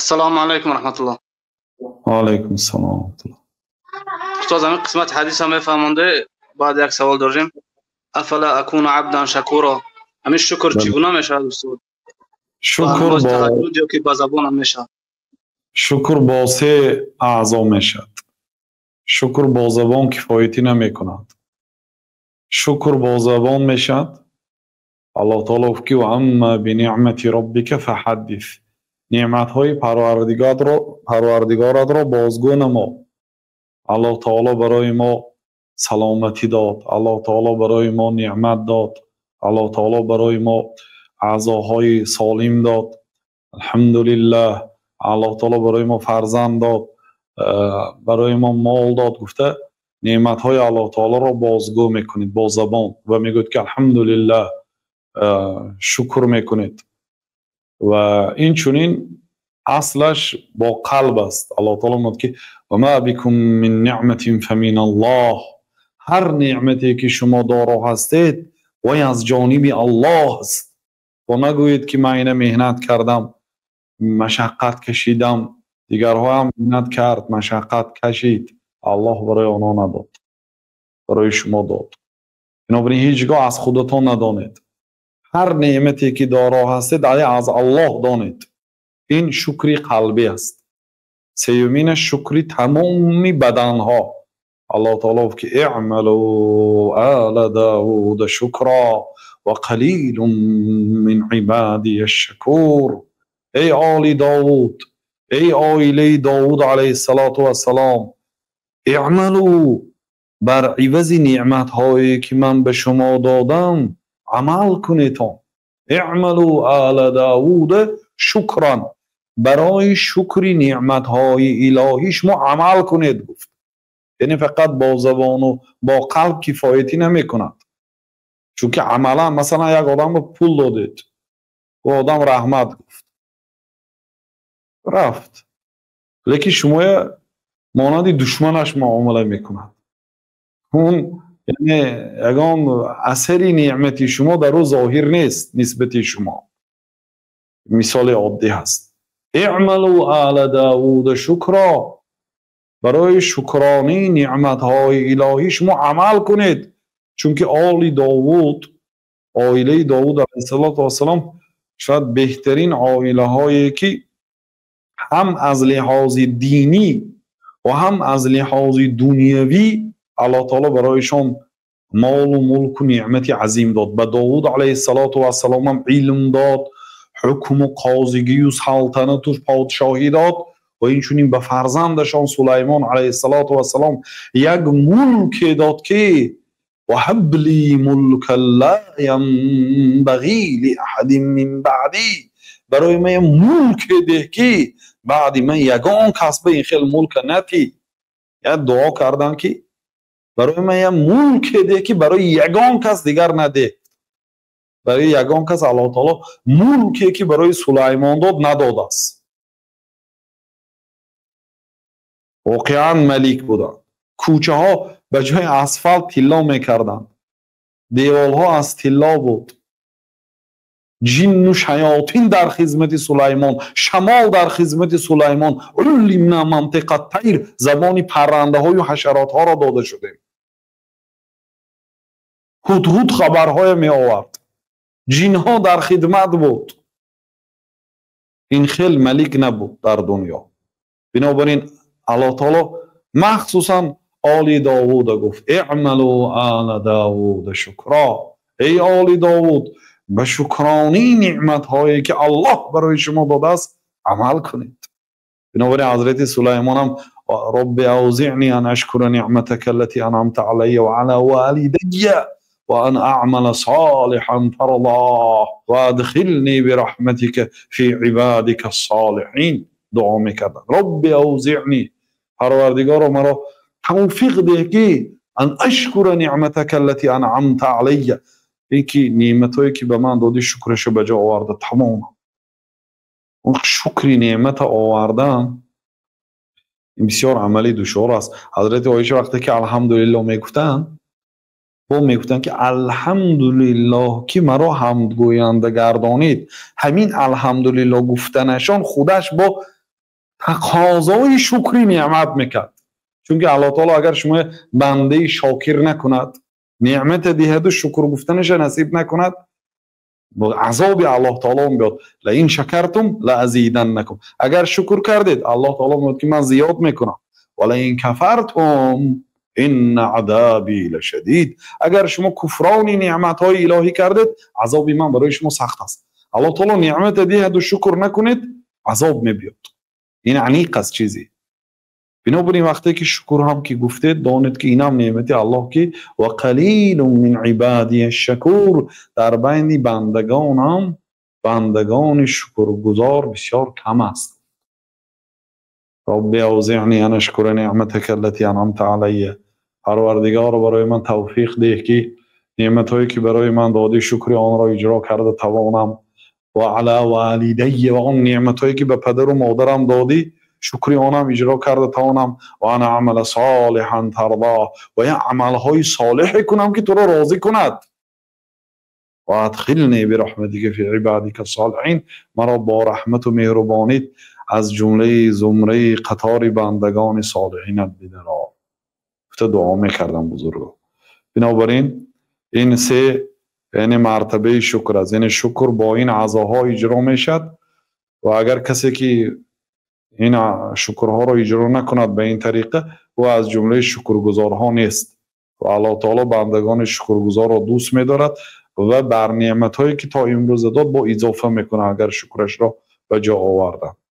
Ассалому алайкум ва раҳматуллоҳ. Ва алайкум ассалом ва раҳматуллоҳ. Устод, ҳамин қисмати ҳадис ҳам мефаҳмонде, баъд як савол дорем. Афала акуна абдан шакура. Ҳамин шукр чӣ гуна мешавад, устод? Шукр бо ё ки ба забон ҳам мешавад? Шукр бо се аъзо мешавад. Шукр бо забон кифоятӣ намекунад. Шукр бо забон мешавад. Аллоҳ таоло гуфт ки ва амма бинеъмати роббика фаҳаддис. Неъматҳои Парвардигоратро бозгӯ намо. Аллоҳ таоло барои мо саломатӣ дод, Аллоҳ таоло барои мо неъмат дод, Аллоҳ таоло барои мо аъзоҳои солим дод. Алҳамдулиллаҳ. Аллоҳ таоло барои мо фарзанд дод, барои мо мол дод гуфта неъматҳои Аллоҳ таолоро бозгӯ мекунед бо забон ва мегӯед ки алҳамдулиллаҳ, шукр мекунед. Ва инчунин аслаш бо қалб аст. Аллоҳ таоло мегӯяд ки ва ма бикум мин неъматин фаминаллоҳ. Ҳар неъмате ки шумо доро ҳастед вай аз ҷониби Аллоҳ аст. Ва нагӯед ки ман ина меҳнат кардам, машаққат кашидам, дигарҳо ҳам меҳнат кард, машаққат кашид, Аллоҳ барои онҳо надод, барои шумо дод. Бинобар ин ҳеҷ гоҳ аз худатон надонед. Ҳар неъмате ки доро ҳастед аз Аллоҳ донед. Ин шукри қалбӣ аст. Сеюминаш шукри тамоми баданҳо. Аллоҳ таоло гуфт ки иъмалу ола Давуда шукра ва қалилун мин ибадияш шакур. Эй оли Довуд, эй оилаи Довуд алайҳиссалоту вассалом, иъмалу, бар ивази неъматҳое ки ман ба шумо додам амал кунетон. Иъмалу ола Давуда шукран, барои шукри неъматҳои илоҳӣ шумо амал кунед гуфт. Яъне фақат бо забону бо қалб кифоятӣ намекунад. Чунки амалан масалан як одамро пул додед, ӯ одам раҳмат гуфт, рафт, лекин шумоя монанди душманаш муомила мекунад. Он яъне ягон асари неъмати шумо дар ӯ зоҳир нест нисбати шумо. Мисоли оддӣ ҳаст. Иъмалу ола Давуда шукра, барои шукронии неъматҳои илоҳӣ шумо амал кунед. Чунки оли Довуд, оилаи Довуд алайҳиссалоту вассалом шояд беҳтарин оилаҳое ки ҳам аз лиҳози динӣ ва ҳам аз лиҳози дунявӣ Аллоҳ таоло барояшон молу мулку неъмати азим дод. Ба Довуд алайҳиссалоту вассалом ҳам илм дод, ҳукму қозигию салтанату подшоҳӣ дод ва инчунин ба фарзандашон Сулаймон алайҳиссалоту вассалом як мулке дод ки ваҳаб ли мулкан ла янбағӣ лиаҳадин мин баъдӣ, барои ман як мулке деҳ ки баъди ман ягон кас ба ин хел мулка натӣ. Як дуо кардам ки барои ман як мулке деҳ ки барои ягон кас дигар надеҳ. Барои ягон кас Аллоҳ таоло мулке ки барои Сулаймон дод надодааст. Воқеан малик буданд. Кӯчаҳо ба ҷои асфалт тилло мекарданд, деворҳо аз тилло буд. Ҷинну шаётин дар хизмати Сулаймон, шамол дар хизмати Сулаймон. Уллимна мантиқа тайр, забони паррандаҳою ҳашаротҳоро дода шудем. Ҳудҳуд хабарҳое меовард, ҷинҳо дар хидмат буд. Ин хел малик набуд дар дунё. Бинобар ин Аллоҳ таоло махсусан оли Довуда гуфт иъмалу ола Давуда шукра. Эй оли Довуд, ба шукронии неъматҳое ки Аллоҳ барои шумо додааст амал кунед. Бинобар ин ҳазрати Сулаймон ҳам робби аузиъни ан ашкура неъматака аллати анъамта алайя ва ала валидайя ва ан аъмала солиҳан тардаҳ ва адхилни бираҳматика фи ибадика ссолиҳин дуо мекарданд. Робби аузиъни, Парвардигоро маро тавфиқ деҳ ки ан ашкура неъматака аллати анъамта алайя, ин ки неъматҳое ки ба ман додӣ шукрашо ба ҷо оварда тамомам. Он шукри неъмата овардан ин бисёр амали душвор аст. Ҳазрати Оиша вақте ки алҳамдулиллоҳ мегуфтанд, бо мегуфтанд ки алҳамдулиллоҳ ки маро ҳамдгӯянда гардонид. Ҳамин алҳамдулиллоҳ гуфтанашон худаш бо Тақозои шукри неъмат мекард, чунки Аллоҳ таоло агар шумо бандаи шокир накунад, неъмата диҳаду шукр гуфтанаша насиб накунад, азоби Аллоҳ таоло мебиёд. Лаин шакартум лаазиданнакум, агар шукр кардед, Аллоҳ таоло мегӯяд, ки ман зиёд мекунам. Валаин кафартум инна адаби лашадид, агар шумо куфрони неъматҳои илоҳӣ кардед, азоби ман барои шумо сахт аст. Аллоҳ таоло неъмата диҳаду шукр накунед, азоб мебиёд. Ин аниқ аст чизе. Бинобар ин, вақте ки шукр ҳам ки гуфтед, донед, ки инам неъмати Аллоҳ, ки ва қалилун мин ибадия шакур, дар байни бандагонам бандагони шукргузор бисёр кам аст. Робби авзиъни ан ашкура неъматака аллати анъамта алайя, Парвардигоро, барои ман тавфиқ деҳ, ки неъматҳое ки барои ман додӣ, шукри онро иҷро карда тавонам. Ва ала валидайя, ва он неъматҳое ки ба падару модарам додӣ, шукри онам иҷро карда тавонам. Ва ан амала солиҳан тардо, ва як амалҳои солиҳе кунам, ки туро розӣ кунад. Ва адхилни бираҳматика фи ибадика солиҳин, маро бо раҳмату меҳрубонит аз ҷумлаи зумраи қатори бандагони солиҳинат бидаро, гуфта дуо мекардам бузурго. Бинобар ин, ин се, яъне, мартабаи шукр аст, яъне шукр бо ин аъзоҳо иҷро мешавад. Ва агар касе ки ин шукрҳоро иҷро накунад ба ин тариқа, ӯ аз ҷумлаи шукргузорҳо нест. Ва Аллоҳ таоло бандагони шукргузорро дӯст медорад ва бар неъматҳое ки то имрӯза дод, бо изофа мекунад, агар шукрашро ба ҷо оварданд.